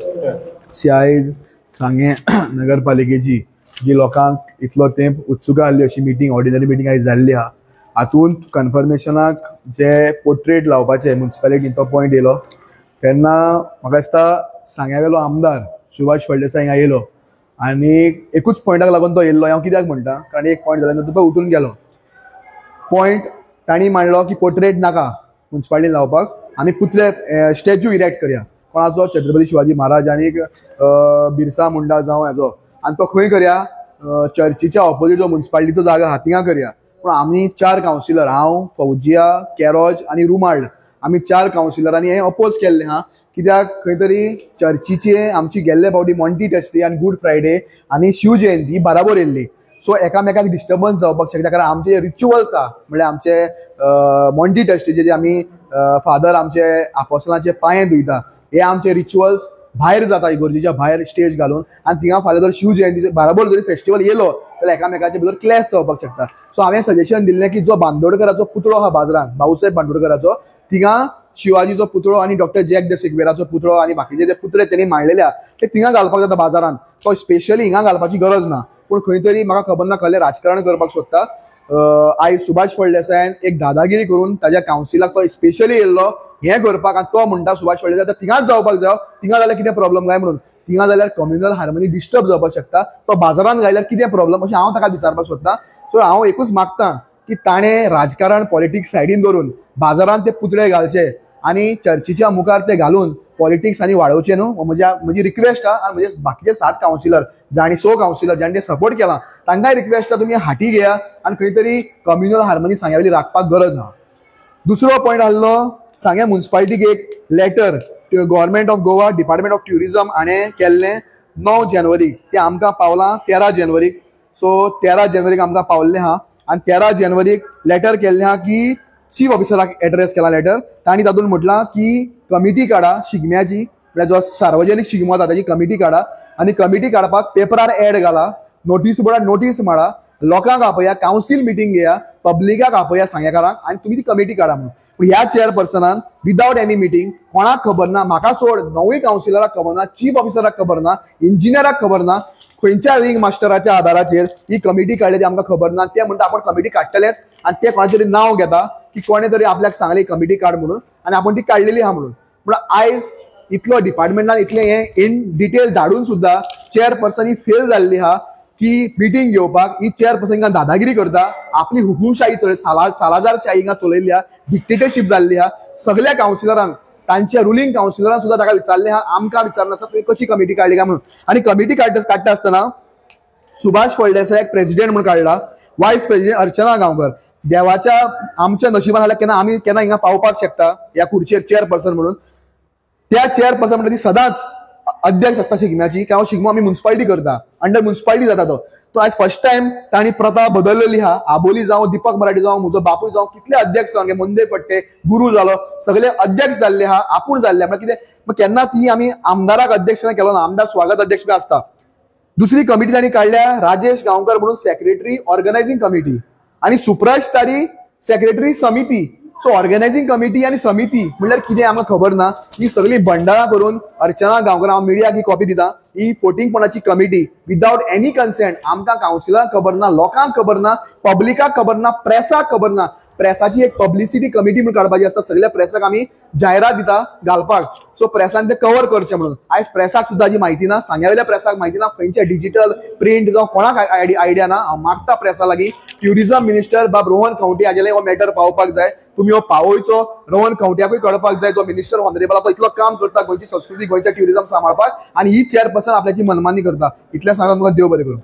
आयज सांगें नगरपालिकेची जी लोकांक इतलो तेंप उत्सुका आहली अशी मिटींग, ऑर्डिनरी मिटींग आयज जाल्ली आहा. हातूंत कन्फर्मेशनाक जे पोर्ट्रेट लावपाचे मुन्सिपालिटीन तो पॉयंट येयलो तेन्ना म्हाका दिसता सांग्यावेलो आमदार सुभाष फळदेसाय हिंगा येयलो आनी एकूच पॉयंटाक लागून तो येयल्लो. हांव कित्याक म्हणटा, कारण एक पॉयंट जाल्या नंतर तो उठून गेलो. पॉयंट तांणी मांडलो की पोर्ट्रेट नाका मुन्सिपालिटीन लावपाक, आमी पुतळे स्टॅच्यू इरेक्ट करया. कोणाचो? छत्रपती शिवाजी महाराज आनी बिरसा मुंडा जावं हेजो. आनी तो खंय करया? चर्चीच्या ऑपोजीट जो मुन्सिपालिटीचो जागा आहा थिंगा करया. पूण आमी 4 कावन्सिलर, हांव, फौजिया, कॅरोज आनी रुमाल्ड, आमी 4 कावन्सिलरांनी हें अपोज केल्लें आहा. कित्याक खंय तरी चर्चीचे आमची गेल्ले फावटी मॉन्टी टेस्टी आनी गूड फ्रायडे आनी शिव जयंती बराबर येयल्ली. सो एकामेकाक डिस्टर्बन्स जावपाक शकता, कारण आमचे रिच्युअल्स आहा, म्हणल्यार आमचे मॉन्टी टेस्टीचे जे आमी फादर आमचे आपोसलाचे पांये धुयता, हे आमचे रिच्युअल्स भायर जाता इगोर्जीच्या भायर स्टेज घालून. आनी थिंगा फाल्यां जर शिव जयंतीचे बराबर जरी फेस्टिवल येयलो जाल्यार एकामेकाचे भितर क्लॅश जावपाक शकता. सो हांवें सजेशन दिल्लें की जो बांदोडकराचो पुतळो आहा बाजारान, भाऊसाहेब बांदोडकराचो, थिंगा शिवाजीचो पुतळो आनी डॉक्टर जॅक the सिक्वेराचो पुतळो आनी बाकीचे जे पुतळे तेणी मांडलेले आहा ते थिंगा घालपाक जाता बाजारान. तो स्पेशली हिंगा घालपाची गरज ना. पूण खंय तरी म्हाका खबर ना कसलें राजकारण करपाक सोदता. आयज सुभाष फळदेसायान एक दादागिरी करून ताज्या कावन्सिलाक तो स्पेशली येयल्लो हें करपाक, आनी तो म्हणटा सुभाष फळदेसाय आतां थिंगाच जावपाक जाय, थिंगा जाल्यार कितें प्रॉब्लम काय म्हणून. थिंगा जाल्यार कम्युनल हार्मनी डिस्टर्ब जावपाक शकता, तो बाजारान घायल्यार कितें प्रॉब्लम अशें हांव ताका विचारपाक सोदता. सो हांव एकूच मागता की ताणें राजकारण पॉलिटिक्स सायडीन दवरून बाजारान ते पुतळे घालचे आनी चर्चीच्या मुखार ते घालून पॉलिटिक्स आनी वाडोवचें न्हू. म्हजी रिक्वेस्ट आहा. आनी म्हजे बाकीचे 7 कावन्सिलर जांणी 6 कावन्सिलर जांणी सपोर्ट केला तांकांय रिक्वेस्ट आहा, तुमी हाटी घेया आनी खंय तरी कम्युनल हार्मनी सांग्यावयली राखपाक गरज आहा. दुसरो पॉयंट आहलो, सांग्या मुन्सिपालिटीक एक letter government of Goa department of tourism हाणें केल्लें 9 जानेवारीक, तें आमकां पावलां 13 जानेवारीक. सो 13 जानेवारीक आमकां पावल्लें आहा आनी 13 जानेवारीक लेटर केल्लें आहा की चीफ ऑफिसराक एड्रेस केला लेटर. तांणी तातूंत म्हटलां की कमिटी काडा शिगम्याची, म्हळ्यार जो सार्वजनीक शिगमो जाता ताची कमिटी काडा आनी कमिटी काडपाक पेपरार एड घाला, नोटीस बोर्डार नोटीस मारा, लोकांक आपया, कावन्सील मिटींग घेया, पब्लिकाक आपया सांगेकारांक आनी तुमी ती कमिटी काडा म्हणून. पूण ह्या चेअरपर्सनान विदावट एनी मिटींग, कोणाक खबर ना, म्हाका सोड 9 कावन्सिलराक खबर ना, चीफ ऑफिसराक खबर ना, इंजिनियराक खबर ना, खंयच्या रिंग मास्टराच्या आदाराचेर ही कमिटी काडली ती आमकां खबर ना. ते म्हणटा आपण कमिटी काडटलेच आनी ते कोणाचें तरी नांव घेता की कोणें तरी आपल्याक सांगलें कमिटी काड म्हणून आनी आपूण ती काडलेली आहा म्हणून. पूण आयज इतलो डिपार्टमेंटान इतलें हें इन डिटेल धाडून सुद्दां चेअरपर्सन ही फेल जाल्ली आहा की मिटींग घेवपाक. ही चेअरपर्सन हिंगा दादागिरी करता, आपली हुकुमशाही चलय, सालाजारशाही हिंगा चलयल्ली आहा, डिक्टेटरशीप जाल्ली आहा. सगळ्या कावन्सिलरांक, तांच्या रुलींग कावन्सिलरान सुद्दां ताका विचारलें आहा, आमकां विचारनासतना तुवें कशी कमिटी काडली काय म्हणून. आनी कमिटी काडटा आसतना सुभाष फळदेसायाक प्रेसिडेंट म्हणून काडला, वायस प्रेसिडेंट अर्चना गांवकर. देवाच्या आमच्या नशिबान जाल्यार केन्ना आमी केन्ना हिंगा पावपाक शकता ह्या खुर्चेर चेअरपर्सन म्हणून. त्या चेअरपर्सन म्हणटा ती सदांच अध्यक्ष आसता शिगम्याची, कारण शिगमो आमी मुन्सिपालिटी करता, अंडर मुन्सिपालिटी जाता तो. तो आयज फर्स्ट टायम तांणी प्रथा बदललेली आहा. आबोली जावं, दीपक मराठी जावं, म्हजो बापूय जावं, कितले अध्यक्ष जावन मुंदे पट्टे गुरू जालो, सगळे अध्यक्ष जाल्ले आहा, आपूण जाल्ले. म्हळ्यार कितें, मग केन्नाच ही आमी आमदाराक अध्यक्ष केलो ना, आमदार स्वागत अध्यक्ष बी आसता. दुसरी कमिटी तांणी काडल्या राजेश गांवकर म्हणून सेक्रेटरी ऑर्गनायझिंग कमिटी आनी सुप्रज तारी सेक्रेटरी समिती. सो ऑर्गनायझिंग कमिटी आनी समिती म्हणल्यार कितें आमकां खबर ना. ही सगळी बंडारां करून अर्चना गांवकर, हांव मिडियाक ही कॉपी दिता, ही 14 पॉयंटाची कमिटी विदावट एनी कन्सेंट, आमकां कावन्सिलरांक खबर ना, लोकांक खबर ना, पब्लिकाक खबर ना, प्रेसाक खबर ना. प्रेसाची एक पब्लिसिटी कमिटी म्हणून काडपाची आसता, सगळ्या प्रेसाक आमी जायरात दिता घालपाक, सो प्रेसान ते कवर करचें म्हणून. आयज प्रेसाक सुद्दां हाजी म्हायती ना, सांग्यावयल्या प्रेसाक म्हायती ना, खंयच्या डिजिटल प्रिंट जावं कोणाक आयडिया ना. हांव मागता प्रेसा लागीं, ट्युरिजम मिनिस्टर बाब रोहन खंवटे हाजे लागीं हो मॅटर पावोवपाक जाय, तुमी हो पावोवचो, रोहन खंवट्याकूय कळपाक जाय, जो मिनिस्टर ऑनरेबल तो इतलो काम करता गोंयची संस्कृती, गोंयच्या ट्युरिजम सांबाळपाक, आनी ही चेअरपर्सन आपल्याची मनमानी करता. इतलें सांगून तुमकां देव बरें करूं.